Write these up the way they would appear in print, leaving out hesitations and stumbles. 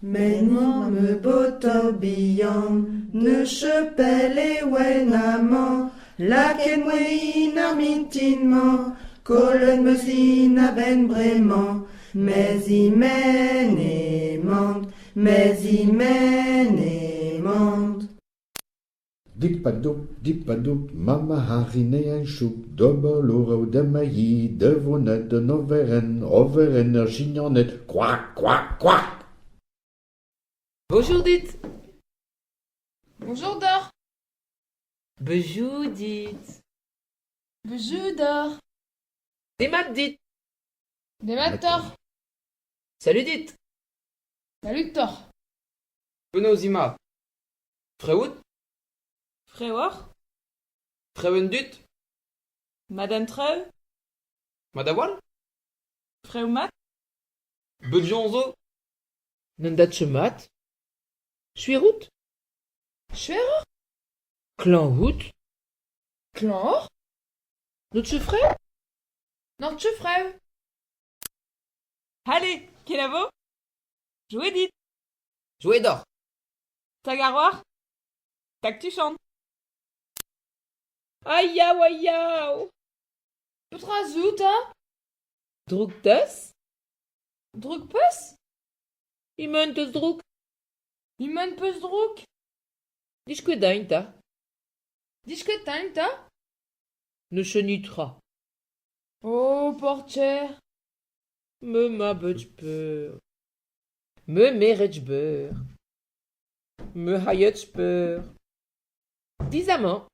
Menmañ me baotr bihan, n'eus chapel e wenn amañ, lakaet 'moa ar mintin-mañ, kollet 'meus hin a-benn bremañ, mes e-men emañ, mes e-men emañ. Dip-ha-doup, dip-ha-doup, ma c'harine en chouk, d'ober lourou demaii, da vonet d'an oferenn, oferenn ar Chignoned, koak, koak, koak ! Bonjour dit. Bonjour deoc'h. Bonjour dit. Bonjour deoc'h. Demat dit. Demat deoc'h. Salut dit. Salut deoc'h. Penaos emañ ? Frev out ? Frev oc'h ? Frev an dud ? Mat an traoù ? Mat a-walc'h ? Frev mat ? Bezañ zo ? N'en da ket mat ? Skuizh out ? Skuizh oc'h ? Klañv out ? Klañv oc'h ? N'out ket frev ? N'oc'h ket frev ? Ale, kenavo ! Joe dit ! Joe deoc'h ! Tag ar c'hoar ? Tag tuchant ! Ayaou, ayaou ! Petra zo 'ta ? Droug 'teus ? Droug 'peus ? E-men 'teus droug ? E-men 'peus droug ? Diskouez din 'ta. Diskouez din 'ta. N'eus ket netra. Oh, porcher ! Me 'ma bet peur. Me 'meret beur. Me c'haiet peur. Dizamañ.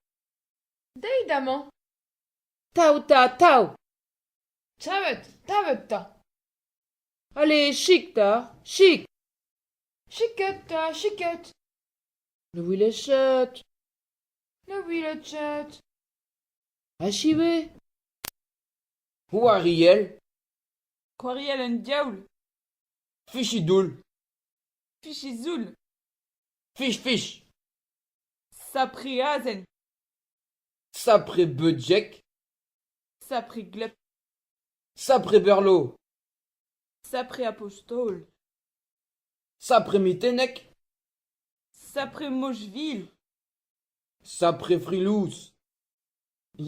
Deuit amañ. Tav 'ta, tav ! Tavet, tavet 'ta. Ale, chik 'ta, chik ! Chiket 'ta, chiket ! Ne welet ket. Ne welet ket. Achiv eo. C'hoariell. C'hoariell an diaoul. Fichidoul. Fichizoul. Fich-fich. Sapre azen. Sapre beudjek. Sapre gleb. Sapre berlo. Sapre abostol. Sapre mitennek. Sapre moch vil. Sapre fri lous.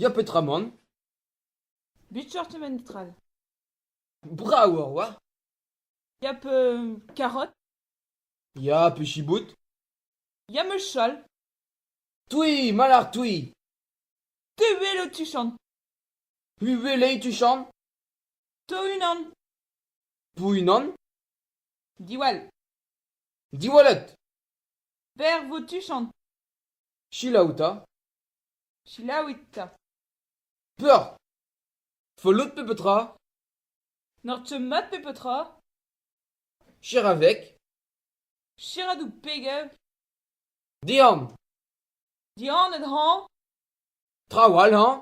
Ya petra 'mañ ? Bichoc'h kement all. Brav a oa. Ya pe karot. Ya pe chiboud. Ya 'meus chal. Touilh, malard touilh. Te 'welo tuchant. Hu 'welei tuchant. To unan. Pou unan. Diwall. Diwallet. Berr 'vo tuchant. Selaou 'ta. Selaouit 'ta. Peur. Fellout pe petra ? N'oc'h ket mat pe petra ? Cheravek. Cheradoù pegañ. Dihan. Dihanet hañ. Trawal hañ.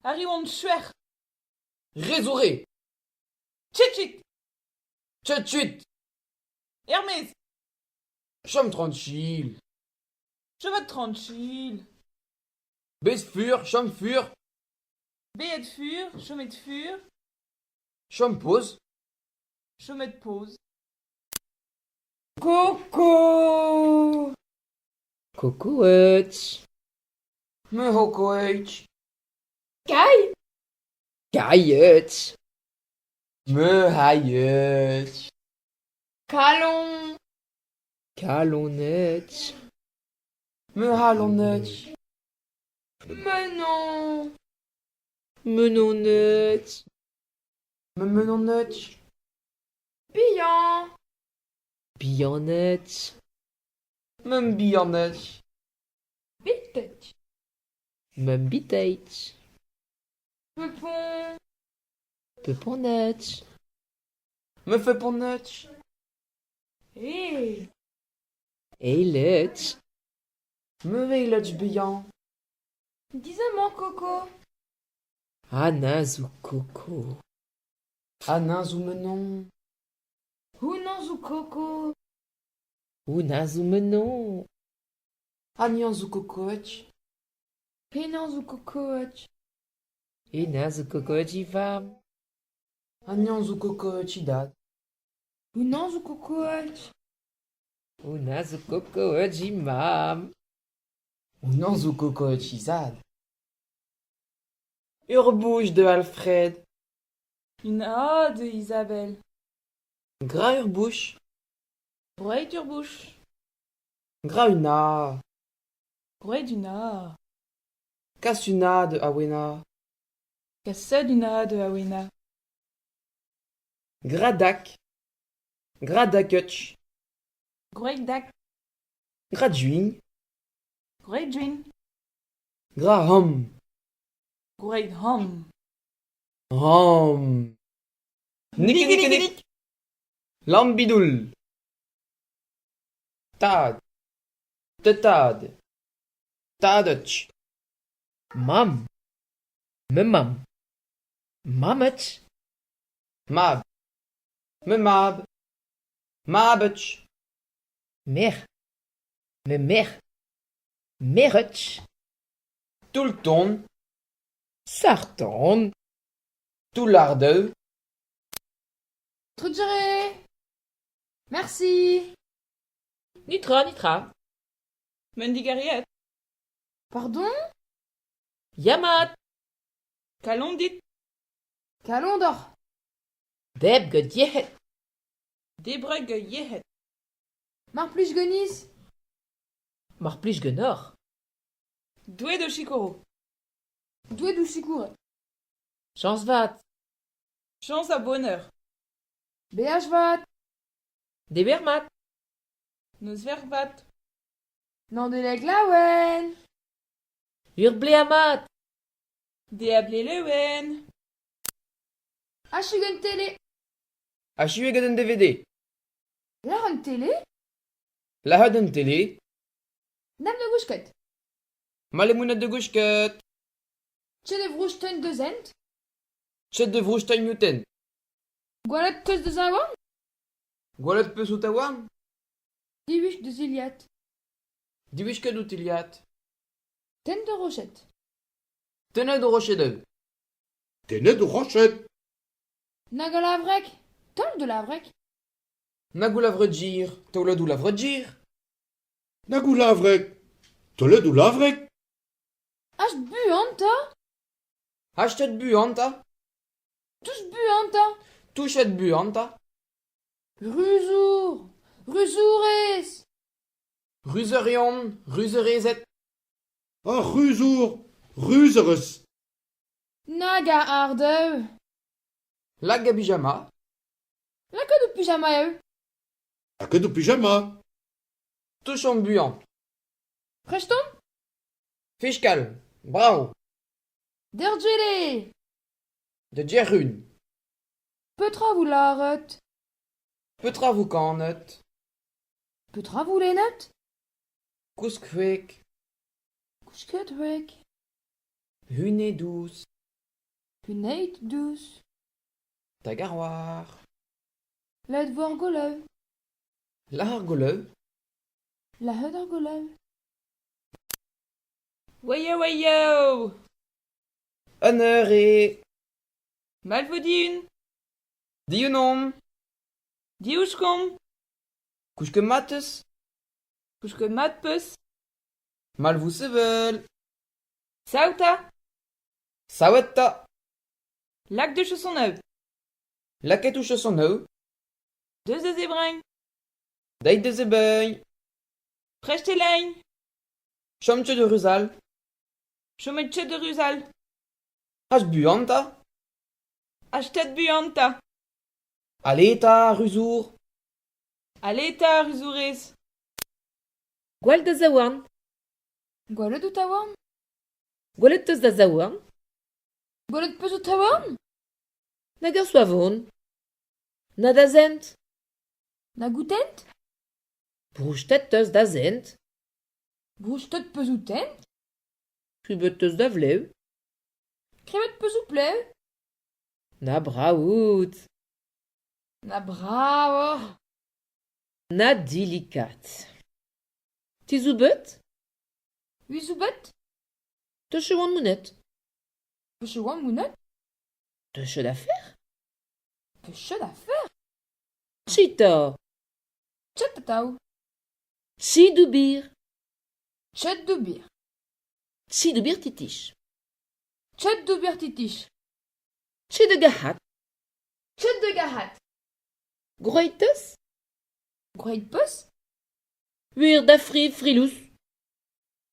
Arri on chwec'h. Re zo re. Tchit-tchit. Tchit-tchit. Er-maez. Chom trankil. Chomet trankil. Bez fur, chom fur. Beet fur, chomet fur. Chom poz. Chomet poz. Koko ! Kokoet. Me ho koech. Kai ! Kaiet. Me hailhet. Kalon ! Kalonet. Me c'halonet. Menon ! Menonet. Me menonet. Bihan ! Bihanet. Me bihanet. Bitet ! Mem biteit. Pepon ! Peponet. Me feponet. Eh ! Eilet. Me velet bihan. Dizamañ Koko. Anna zo Koko. Anna zo Menon. Houmañ zo Koko. Houmañ zo Menon. Anian zo Kokoetch. Penaos zo Kokoetch ? Hennezh zo Kokoetch e vamm. Anian zo Kokoetch e dad. Houmañ zo Kokoetch. Hounnezh zo koko he mamm. Hounnezh zo koko he zad. Ur bouch da Alfred. Un A de Isabelle. Gra ur bouch. Groeit ur bouch. Gra un A. Groeit un A. Kas un A da Awena. Kaset un A da Awena. Gra dak. Gra dakutch. Groeit dak. Gra juin. Groeit juin. Gra hamm. Groeit hamm. Hamm. N'eo ket, n'eo ket, n'eo ket. Lambidoul. Tad. Tetad. Tadutch. Mamm. Ma mamm. Mammutch. Mab. Ma mab. Mabutch. Merc'h. Ma merc'h. Merc'hutch. Toull-ton. Sartan. Toull-ar-dev. Trugarez. Merci. Nitra, nitra. Meun digariet. Pardon? Ya mat. Kalon dit. Kalon deoc'h. Debr gant yec'hed. Debret gant yec'hed. Mar plij ganit. Mar plij ganeoc'h. Doue d'ho sikouro. Doue d'ho sikouret. Chañs vat. Chañs ha boneur. Beaj vat. Dever mat. Nozvezh vat. Nedeleg laouen. Ur bloaz mat. Deiz-ha-bloaz laouen. Achu gant tele. Achu eo gant an DVD. Lec'h an tele? Lazhet an tele. N'am da gousket. Mall eo monet da gousket. Chet e vroustenn deus hent. Chet da vroustenn outen. Gwelet 'teus da zaouarn? Gwelet 'peus ho taouarn? Diwisk da zilhad. Diwisket ho tilhad. Tenn da roched. Tennet ho rochedoù. Tennet ho roched. Nag a lavreg ! Taol da lavreg ! Nag ho lavret-gir, taolet ho lavret-gir. Nag ho lavreg ! Taolet ho lavreg ! Hast buan 'ta ! Hastet buan 'ta ! Touch buan 'ta ! Touchet buan 'ta ! Ruzour ! Ruzourez ! Ruzerion, ruzerezed. Ar ruzour ! Ruzerez ! Nag a ardev ! Lak a bijama. Lakaat ho pyjama eo. Lakaet ho pyjama. Touchomp buan. Prest omp ? Fiskal, brav. Deoc'h eo. Da Gerun. Petra vo lâret ? Petra vo kanet ? Petra vo lennet ? Kousk c'hwek. Kousket c'hwek. Hunvre dous. Hunveit dous. Tag ar war. Lakaet vo ar goloù. Lac'h ar goloù. Lazhet ar goloù. Waio waio ! Un eur eo. Mall vo dihun. Dihun omp. Diousk omp. Kousket mat 'teus ? Kousket mat 'peus ? Mall vo sevel. Sav 'ta ! Savet 'ta ! Lak da chaosonoù. Lakaet ho chaosonoù. Deus da zebriñ. Dait da zebriñ. Prest eo lein. Chom ket da ruzal. Chomet ket da ruzal. Hast buan 'ta ! Hastet buan 'ta ! Ale 'ta, ruzour ! Ale 'ta, ruzourez ! Gwell da zaouarn. Gwelet ho taouarn ? Gwelet 'teus da zaouarn ? Gwelet 'peus ho taouarn ? Nag ur soavon. Na da zent. Nag ho tent ? Broustet 'teus da zent. Broustet 'peus ho tent ? Kribet 'teus da vlev. Kribet 'peus ho plev ? Na brav out ! Na brav oc'h ! Na dilikat. Te zo bet ? C'hwi zo bet ? Teuc'h e oan monet. Peuc'h e oan monet ? Teuc'h afer ? Peuc'h afer ? Chita ! Chet atav. Tchidoubir. Chet d'ober. Tchidoubir titich. Chet d'ober titich. Tchidegahat. Chet de gahat. Groites. Groeit peus? Wir da fri frilous.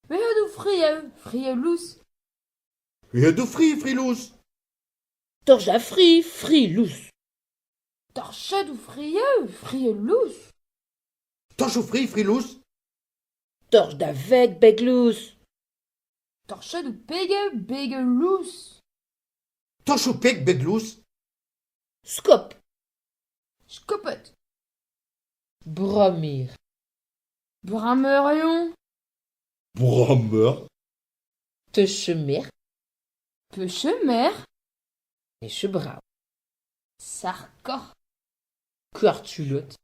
Wer du frieu, frieu lous. Wir du fri frilous. Torja fri frilous. Torchet ou frieu, frieu lous. Torch fri frilous. Torj da veg beg lous. Torchet ou pege, bege lous. Torch ou peg beg lous. Skop. Skopet. Bromir. Brameurion. Brommer. Techemer. Pechemer. Echebrao. Sarkor. Kuartulot.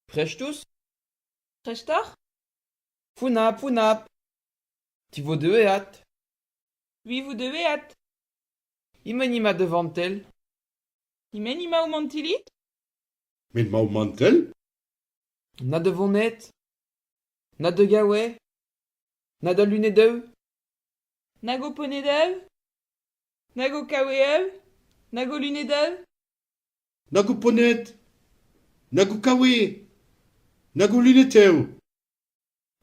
Prechtus Prechtor? Funap, funap. Ti vo deuet. Oui, vous devez at. Imenima devant tel. Imenima ou mantili? Met ma mantel. Na de vonet. Na de gawe. Na da lunedeu. Nago ponedev? Nago kaweev? Nago lunedev? Nag o ponet. Nag o kawe. Nag o luneteu.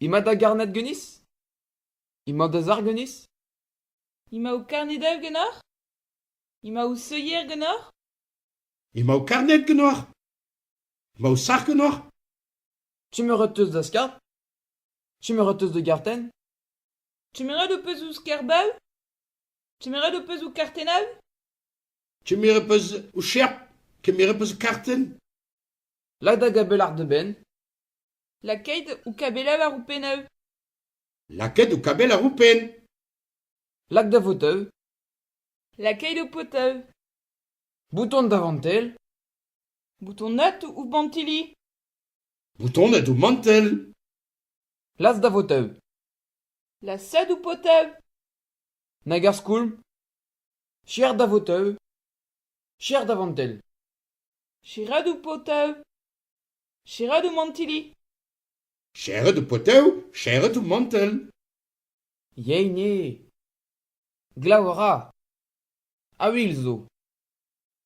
Ima da garnet genis? Ima da zar genis? Ima ou karnedev genor? Ima ou seuier genor? Ima o karnet genoc'h. Ima o sar genoc'h. Tu me reteus da skart? Tu me reteus de garten? Tu mered o peus ouz kerbev? Tu mered o peus ou kartenav? Kemere peus o cherp. Kemere peus o karten. Lak da gabel ar de ben. La keit ou kabelav ar ou penav? Laket o kabel ar oupen. Lak da voteu. La keit o potev? Bouton davantel. Bouton nat ou bantili? Boutonet o mantel. Las da voteu. La sed ou potev? Nag ar skoulm. Cher da voteu. Cher davantel. Chirad ou potev? Chirad ou mantili? Cheret o poteu. Cheret o mantel. Yeine. Glav a ra. A-wil zo.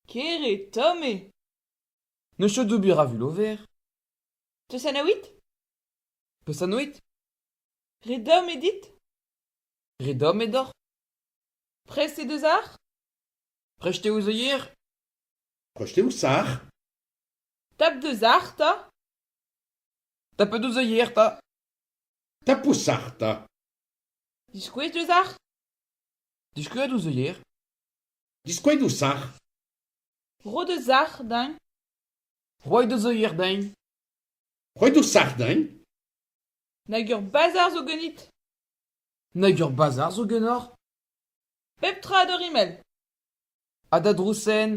Kere tome. Ne chot d'ober a vul over. Teus anaouit? Peus anoit? Redom edit? Redom edoc'h? Prest e deus ar? Prechte ouzh yer? Prechte ouzh ar? Tap deus ar, ta? Tap deus yer, ta? Tap ouzh ar, ta? Diskouez deus ar? Diskouez ouzh yer? Diskouez ouzh ar? Ro deus ar, din? Roit deus yer, din? Roit ouzh ar, din? Nag ur bazar zo genit. Nag ur bazar zo genoc'h? Pep tra da rimel. Ha da drousen,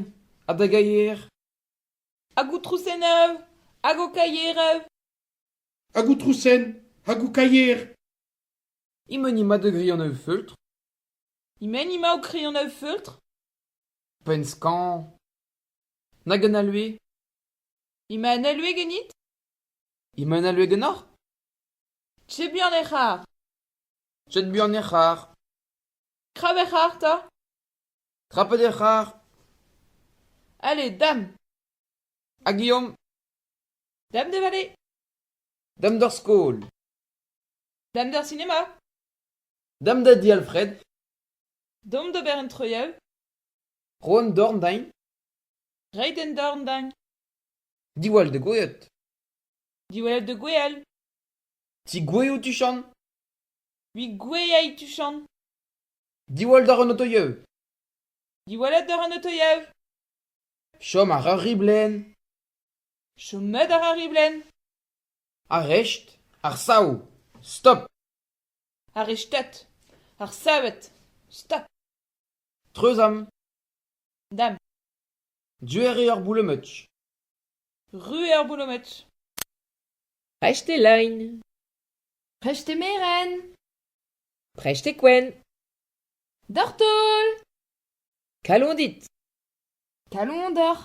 ha da gaier. Hag o trousennev, hag o kaierev. Hag o trousen, hag o kaier. Imen ima de grion euf feultr. Imen ima o krion euf feultr. Penn skañv. Nag an alue. Ima an alue genit? Ima an alue genoc'h? Chet buan e c'har. Chet buan e c'har. Krab e c'har, ta? Krapet e c'har. Allez, dam. Ha Guillaume. Dam de vallée. Dam d'ar skol. Dam d'ar cinéma. Dam da di Alfred. Dom d'ober en troiev. Roan dorn dain. Reit en dorn dain. Diwall de goyot. Diwall de gwell. Ti goueio tuchant. Ui goueiaï tuchant. Diwall d'ar an otoiev. Diwallet d'ar an otoiev. Chom ar ar riblen. Chomet ar ar riblen. Ar recht, ar sav. Stop. Ar rechtet. Ar savet. Stop. Treuzam. Dam. Duer eo ar boulemetch. Ru eo ar boulemetch. Prechte lein. Prechte meren. Prechte kwen. Dortol. Kalondit. Kalondor.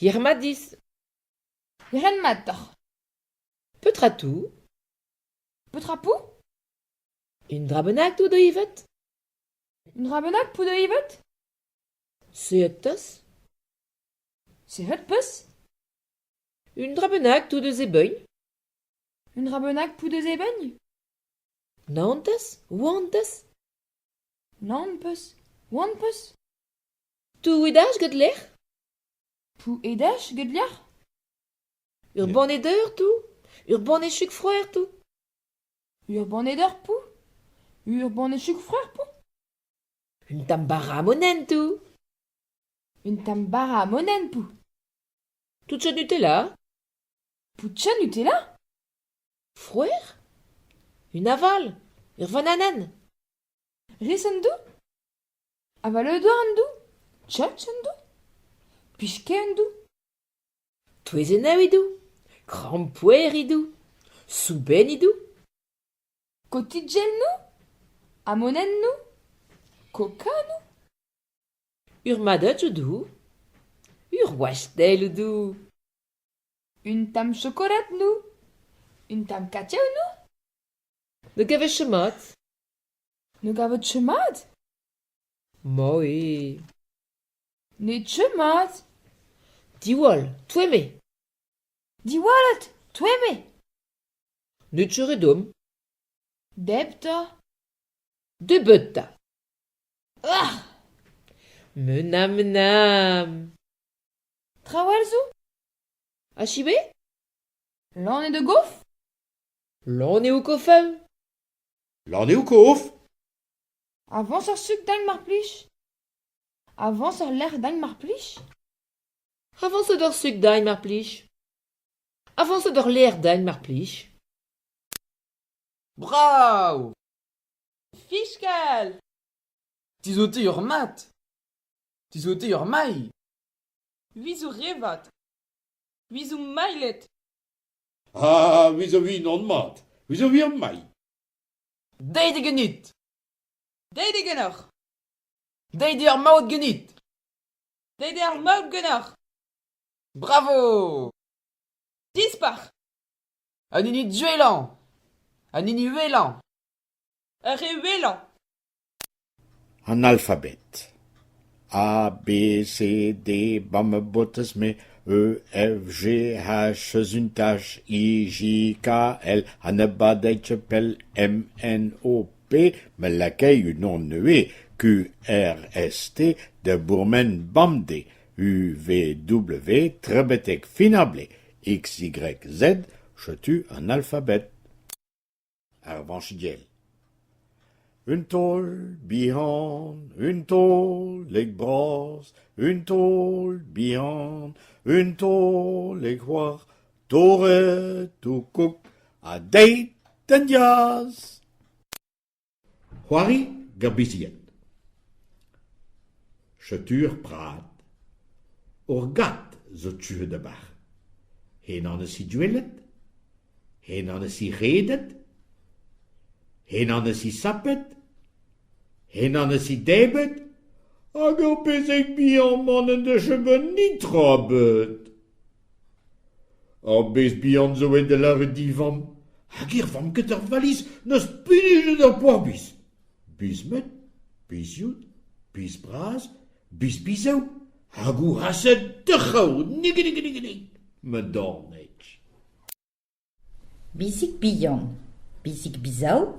Hirmadis. Hirenmat doc'h. Petra 'to? Petra 'po? Un dra bennak 'to da evet? Un dra bennak 'po da evet? Sec'hed 'teus? Sec'hed 'peus? Un dra bennak 'to da zebriñ? Un dra bennak 'po da zebriñ? Naon 'teus? Oan 'teus? Naon 'peus? Oan 'peus? Piv edaj get lec'h? Piv edaj get lec'h? Ur banne deur 'to? Ur banne chug frouezh 'to? Ur banne deur 'po? Ur banne chug frouezh 'po? Un tamm bara amonenn 'to? Un tamm bara amonenn 'po? Tout Nutella? Poutcha Nutella? Frouezh? Un aval? Ur vananenn? Riz an dou? Avaloù-douar an dou? Tchatch an dou? Pichke an dou? Toezennoù he do? Krampouezh he do? Soubenn he do? Kotidjelnoù? Amonennoù? Koka-noù? Ur madaj o do? Ur wastell o do? Un tamm chokolad-noù? Un tamm katev-noù? Ne gavez ket mat? Ne gavot ket mat? Ma eo. N'eo ket mat. Diwall, toemme ! Diwallit, toemme ! N'eo ket re domm. Debr 'ta. Debret 'ta. Ac'h ! Menam menam ! Traoù all zo? Achiu eo? Lan eo da gof? Lan eo kofoù. Lan eo kof? Avañs ar sukr din mar plij. Avañs ar lec'h din mar plij. Avañset ar sukr din mar plij. Avañset ar lêr din mar plij. Brav ! Fiskal ! Te zo te ur mat ! Te zo te ur mailh ! C'hwi zo re vat. C'hwi zo mailhed. Ah, c'hwi zo unan mat. C'hwi zo ur mailh. Deuit eo ganit ! Deuit eo ganeoc'h. Deuit eo ar maout ganit ! Deuit eo ar maout ganeoc'h. Bravo ! Dispar ! An hini gwellañ ! An hini wellañ ! Ar re wellañ. An alfabet. A, B, C, D, 'ba ma botez-me, E, F, G, H, eus un tach, I, J, K, L, ha ne badey ket pell, M, N, O, P, me lakay unan nevez, Q, R, S, T, da bourmen bemdez, U, V, W, tre betek fin ar blez, X, Y, Z, setu an alfabet. Ar vañch-gell. Un taol bihan, un taolig bras, un taol bihan, un taolig c'hoazh, torret ho kog ha deuit d'an diaz ! C'hoari gant bizied. Setu ur prad. Ur gad zo tuet a-barzh. Hemañ 'neus he gwelet, hemañ 'neus he redet, hemañ 'neus he sapet, hemañ 'neus he debret, hag ur pezhig bihan-mañ n'en deus bet netra ebet. Ar pezh bihan zo aet da lâret d'e vamm, hag er vamm get ur valiz 'neus punijet ar paour-biz. Biz-meud, biz-yod, biz bras, biz bizev, hag o c'haset d'ar c'hraou, nig nig nig nig, ma dorneg. Bizig bihan, bizig bizaou,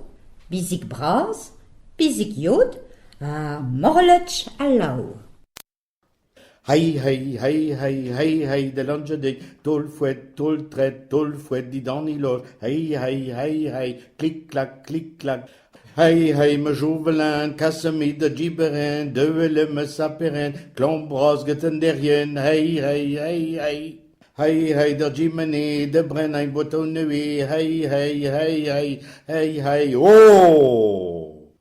bizig bras, bizig yod ha morlech al laou. Hei, hei, hei, hei, hei, hei, da Lanzedeg, taol fouet, taol treid, taol fouet dindan he loj, hei, hei, hei, hei, klik klak, klik klak. Hei, hei, ma jovelin, kas me da Giberen, deuet ma saperen, klañv bras get an derien, hei, hei, hei, hei. Hei, hei, da Gimene, da brenañ botoù nevez, hei, hei, hei, hei, hei, hei, oh !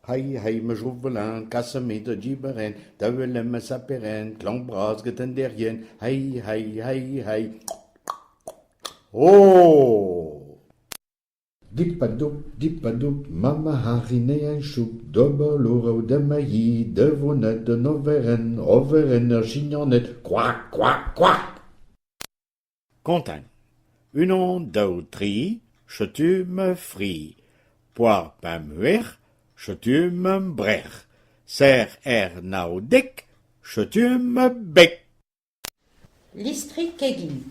Hei, hei, ma jovelin, kas me da Giberen, deuet ma saperen, klañv bras get an derien, hei, hei, hei, hei, oh ! Dip-a-doup, dip-a-doup, mamma harine en choup, d'ober lourou da mailhi, da vonet d'an overenn, overenn ur chignonet, koak, koak, koak ! Kontañ. Unan, daou, tri, setu ma fri. Poar pemp c'hwec'h, setu ma brec'h. Serr er nav dek, setu ma beg. Listri kegin.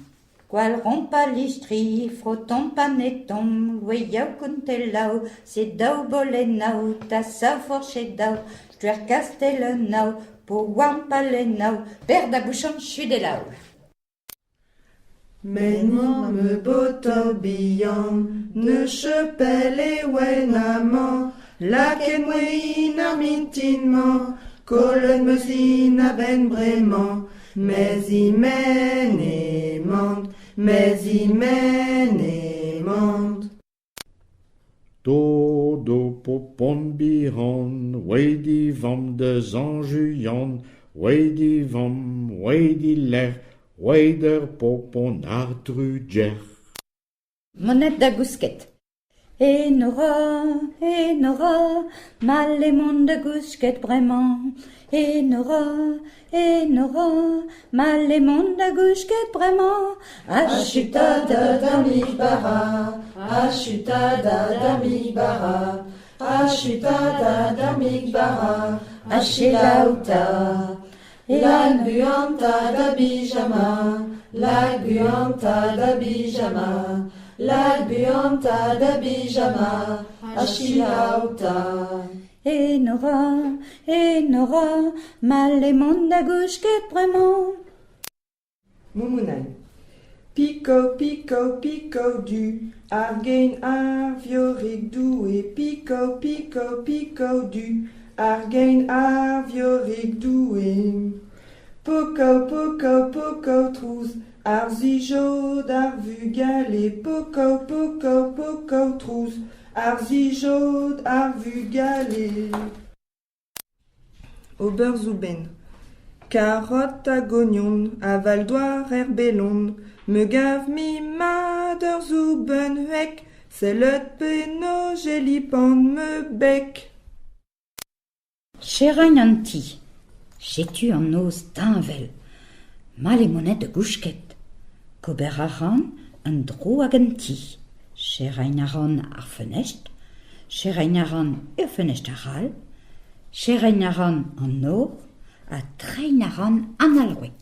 Gwalc'homp al listri, frotomp anezho, loeioù kountelloù, sedaou bolennoù, tasoù fourchedoù, skuer kastellennoù, poan pallennoù, bec'h da bouchañ chudelloù. Men mamm botoù bihan, ne chepel e oen amañ, lakaet 'moa ar mintin-mañ, kollet 'm eus int a-benn bremañ, mes e-men emaint, mes e-men emaint. Do, do, popon bihan, oe di vamm da Sant Julian, oe di vamm, oe di lerc'h, oe d'ur popon àr drujer. Monet da gousket. Enora, Enora, mall eo mont da gousket bremañ. Enora, Enora, mall eo mont da gousket bremañ. Achu 'ta da dammig bara, achu 'ta da dammig bara, achu 'ta da dammig bara, ha selaou 'ta. Lak buan 'ta da bijama, lak buan 'ta da bijama, lak buan 'ta da bijama, ha selaou 'ta. Enora, Enora, mall eo mont da gousket bremañ. Moumounal. Piko, piko, piko du, àr gein ar vuoc'hig Doue, piko, piko, piko du, àr gein ar vuoc'hig Doue. Poko, poko, poko trouz, àr zijod ar vugale, poko, poko, poko trouz, àr zijod ar vugale. Ober soubenn. Karot hag ognon, aval-douar er belon, me gav mui mat ur soubenn c'hwek, sellet penaos e lipan ma beg. Serriñ an ti. Setu an noz teñval. Mall eo monet da gousket. Ober a ran un dro ag an ti. Serriñ a ran ar fenestr, serriñ a ran ur fenestr arall, serriñ a ran an nor ha treiñ a ran an alc'hwez.